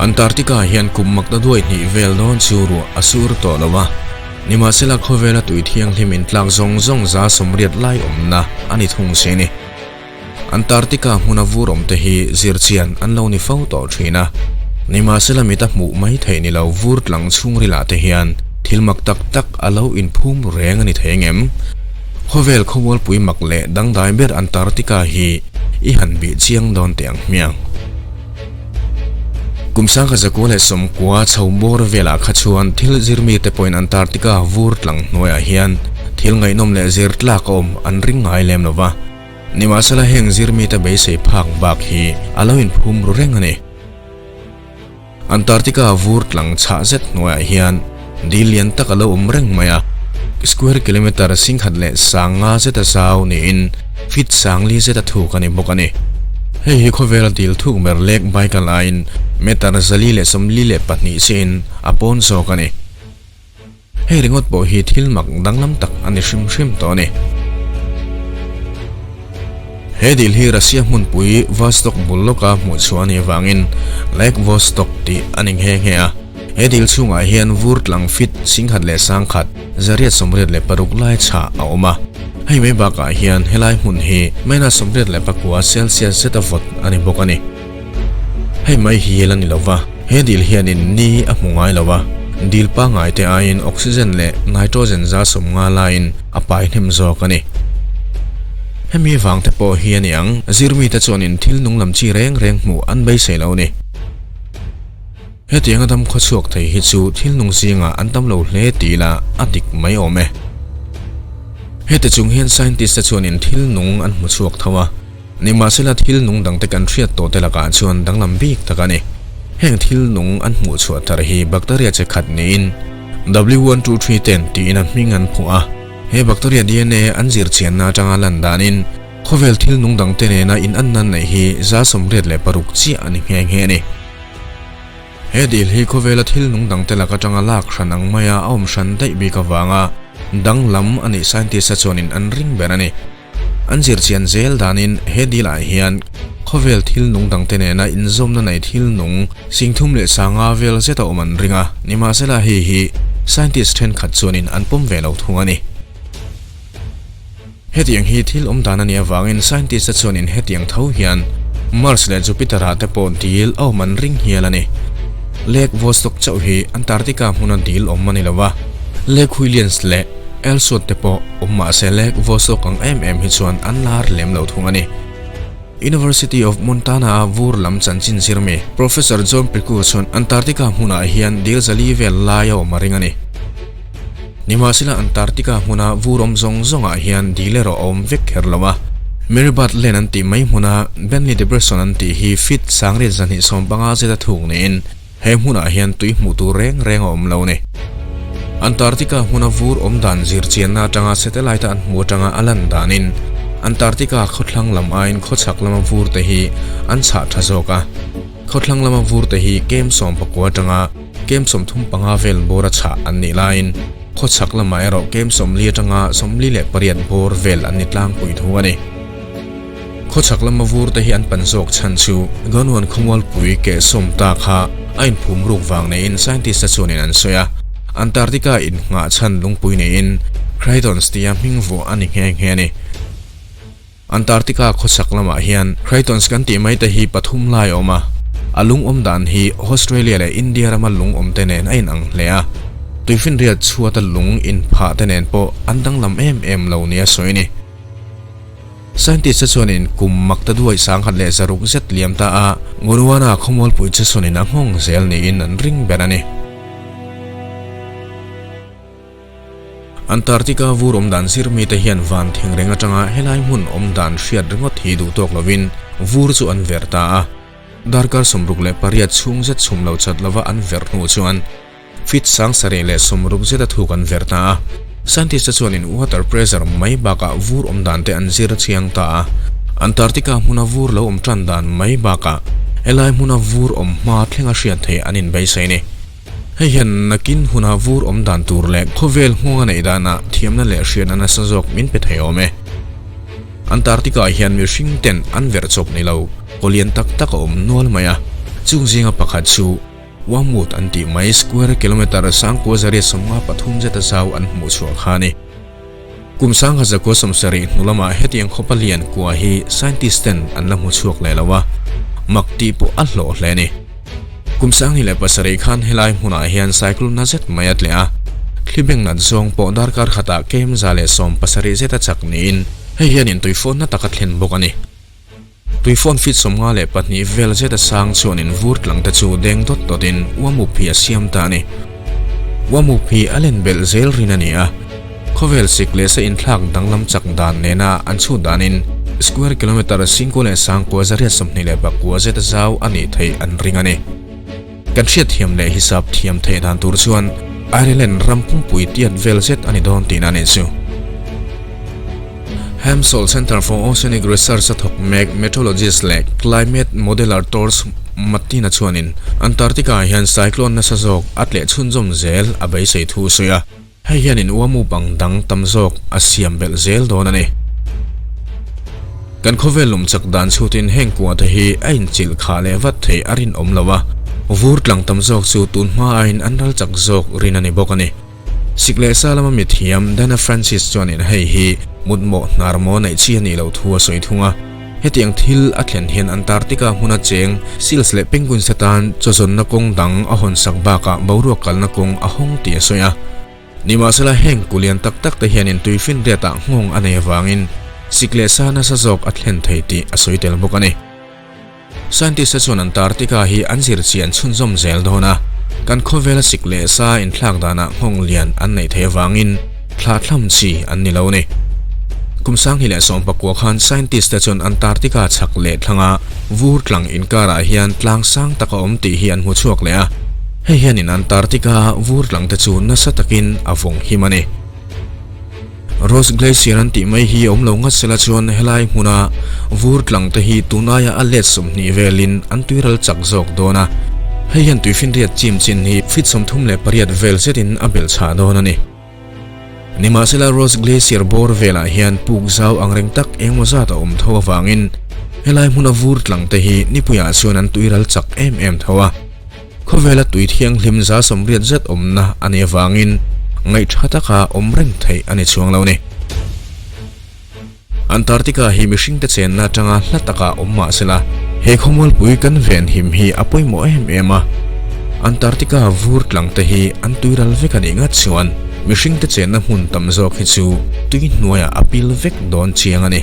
Antarctica hian kum makna duai hnih vel dawn chu ruah a sur tawh lo a, nimahsela khawvela tui thianghlim intlak zawng zawng 80% lai awmna a ni thung si a ni. Antarctica hmuna vur awmte hi zirchian an lo ni fo tawh thin a, nimahsela mita hmuh mai theih ni lo vur tlang chhungrilah te hian thil mak tak tak a lo inphum reng a ni thei ngem? Khawvel khawmualpui mak leh dangdai ber Antarctica hi i han bih chiang dawn teh ang hmiang. Kum 1990 chho bawr velah kha chuan thil zirmite pawhin Antarctica vur tlang hnuaiah hian thil ngaihnawm leh zir tlak a awm an ring ngai lem lo va. Nimahsela heng zirmite beisei phak bak hi a lo inphum ru reng a ni. Antarctica vur tlang chhah zet hnuaiah hian dil lian tak a lo awm reng mai a, square kilometre 10,500 zeta zau niin feet 4000 zeta thuk a ni bawk a ni. Hei hi khawvela dil thuk ber Lake Baikal aiin meter 442 chiahin a pawn zawk a ni. Hei ringawt pawh hi thil mak danglam tak a ni hrim hrim tawh a ni. He dil hi Russia hmunpui Vostok bul lawka hmuh chhuah a nih avangin Lake Vostok tih a ni nghe nghe a. He dil chhungah hian vur tlang feet 10,186 lai chhah a awm a. Hei mai bakah hian helai hmun hi minus 89 Celsius zeta vawt a ni bawk a ni. Hei mai hi la ni lova, he dil hianin ni a hmu ngai lo a, dil pangngai te aiin oxygen leh nitrogen 50% laiin a pai hnem zawk a ni. Hemi vang te pawh hi a ni ang, zirmite chuanin thil nung lam chi reng reng hmuh an beisei lo a ni. Hetianga dam khawchhuak thei hi chu thil nung zingah an tam lo hle tih lah a dik mai awm e. Heti chung hian scientist te chuanin thil nung an hmu chhuak tho a, nimahsela thil nung dangte kan hriat tawh te lakah chuan danglam bik tak a ni. Heng thil nung an hmuh chhuah thar hi bacteria che khat niin W123 ten tiin a hming an phuah a, he bacteria dna an zir chianna atanga lan danin khawvel thil nung dangte nena inanna neih hi 86% chiah a ni nghe nghe a ni. He dil hi khawvela thil nung dangte lak atanga lak hran ang maia a awm hran daih bik avanga danglam a nih scientist-a chuanin an ring ber a ni. An zirchian zel danin he dilah hian khawvel thil nung dangte nena inzawmna nei thil nung 35,000 vel zet a awm an ring a, nimahsela hei hi scientist thenkhat chuanin an pawm ve lo thung a ni. Hetiang hi thil awm dan a nih avangin scientist-te chuanin hetiang tho hian Mars leh Jupiter-ah te pawh dil a awm an ring hial a ni. Lake Vostok chauh hi Antarctica hmuna dil awm a ni lo va, Lake Huilians leh Ellsworth te pawh awm mah se Lake Vostok ang em em hi chuan an lar lem lo thung a ni. University of Montana-a vur lam chanchin zirmi Professor John Preku chuan Antarctica hmunah hian dil 400 vel lai a awm a ring a ni. Nimahsela Antarctica hmuna vur awm zawng zawngah hian dil erawh a awm vek kher lo a. Mary Byrd Land an tih mai hmuna Bentley Depression an tih hi feet 1250 zeta thuk niin he hmunah hian tui hmuh tur reng reng a awm lo a ni. Antarctica hmuna vur awm dan zirchianna atanga satellite a an hmuh atanga a lan danin Antarctica khawthlang lam aiin khawchhak lama vur te hi an chhah tha zawk a. Khawthlang lama vur te hi kem 19 atanga Kem 35 vel bawr a chhah an nih laiin khawchhak lamah erawh kem 40 atanga 48 bawr vel an ni tlangpui thu a ni. Khawchhak lama vur te hi an pan zawk chhan chu Gondwan khawmualpui keh sawm ta kha a inphum ruk vang neiin scientist te chuanin an sawi a, Antarctica innghah chhan lungpui neiin Cratons tia hming vuah a ni nghe nghe a ni. Antarctica khawchhak lamah hian Cratons kan tih mai te hi pathum lai a awm a, a lung awm dan hi Australia leh India rama lung awm te nen a inang hle a, tuifinriat chhuata lung inphah te nen pawh an danglam em em lo nia sawi a ni. Scientist te chuanin kum mak ta duai 1600 zet liam ta a, Gondwana khawmualpui che sawn-in a nghawng zel niin an ring ber a ni. Antarctica vur awm dan zir mite hian van thengreng atanga helai hmun awm dan hriat ringawt hi duh tawk lovin vur chu an verh ta a. Darkar 68 chhung zet chhum lo chat lova an verh hnu chuan feet 760 zeta thuk an verh ta a. Scientist te chuanin water pressure mai bakah vur awm dan te an zir chiang ta a. Antarctica hmuna vur lo awm tan dan mai bakah helai hmuna vur awm hma thlenga hriat theih an inbeisei a ni. Hei hian nakin huna vur awm dan tur leh khawvel nghawng a neih danah thiamna leh hriatna nasa zawk min pe thei awm e. Antarctica ah hian mihring ten an verh chawp ni lo, kaw lian tak tak a awm nual mai a, chung zinga pakhat chu. Wormwood an tih mai square kilometre 9833 zeta zau an hmuh chhuah kha a ni. Kum 1970 hnu lamah hetiang khawpa lian kua hi scientist ten an la hmu chhuak leh lo a, mak tih pawh a hlawh hle a ni. Kum 2007 khan helai hmunah hian cyclone na zet mai a tleh a, thli beng nat zawng pawh darkar khatah kem 170 zeta chak niin hei hianin tuifawn na tak a thlen bawk a ni. Tuifawn feet 52 vel zeta sang chuanin vur tlang te chu deng dawt dawtin uamup hi a siam ta a ni. Uamup hi a len belh zel rin a ni a, khawvel sik leh sa inthlak danglam chak dan nena an chhut danin square kilometre 59,829 zeta zau a nih theih an ring a ni. Kan hriatthiam leh hisap thiam theih dan tur chuan Ireland ram pumpui tiat vel zet a ni dawn tihna a nih chu. Hemsol Centre for Oceanic Research a thawk mek meteorologist leh climate modeller Tors Martina chuanin Antarctica ah hian cyclone nasa zawk a tleh chhunzawm zel a beisei thu a sawi a, hei hianin uamu bang dang tam zawk a siam belh zel dawn a ni. Kan khawvel lum chak dan chhutin heng kua te hi a inchilh khah leh vat theih a rinawm lo a, vur tlang tam zawk chu tun hma aiin an ral chak zawk rin a ni bawk a ni. Sik leh sa lama mithiam Dana Francis chuanin hei hi mutmawh hnar maw neih chi a nih loh thu a sawi thung a. Hetiang thil a thlen hian Antarctica hmuna cheng seals leh penguins te tan chawzawnna kawng dang a hawnsak bakah boruak kalna kawng a hawng tih a sawi a. Nimahsela heng kulian tak tak te hianin tuifinriatah nghawng a nei avangin sik leh sa nasa zawk a thlen thei tih a sawi tel bawk a ni. Scientist te chuan Antarctica hi an zir chian chhunzawm zel dawn a, kan khawvela sik leh sa inthlak danah nghawng lian an neih theih avangin thlah thlam chi an ni lo a ni. Kum 2019 khan scientist te chuan Antarctica chhak leh thlanga vur tlang inkarah hian tlang sang tak a awm tih hi an hmu chhuak leh a, hei hianin Antarctica vur tlang te chu nasa takin a vawng him a ni. Ross Glacier an tih mai hi a awm lo ngat sela chuan helai hmuna vur tlang te hi tun aia a let 20 velin an tuiral chak zawk dawn a, hei hian tuifinriat chim chin hi feet 38 vel zetin a belh chhah dawn a ni. Nimahsela Ross Glacier bawr velah hian puk zau angreng tak engmaw zat a awm tho avangin helai hmuna vur tlang te hi nipuiah chuan an tuiral chak em em tho a. Khawvela tui thianghlim 80 zet awmna a nih avangin ngaihtha taka awm reng theih a ni chuang lo ni. Antarctica hi mihringte chenna atanga hla taka awm mah sela, he khawmualpui kan venhim hi a pawimawh em em a. Antarctica vur tlang te hi an tuiral vek a nih ngat chuan mihringte chenna hmun tam zawk hi chu tui hnuaiah a pil vek dawn chiang a ni.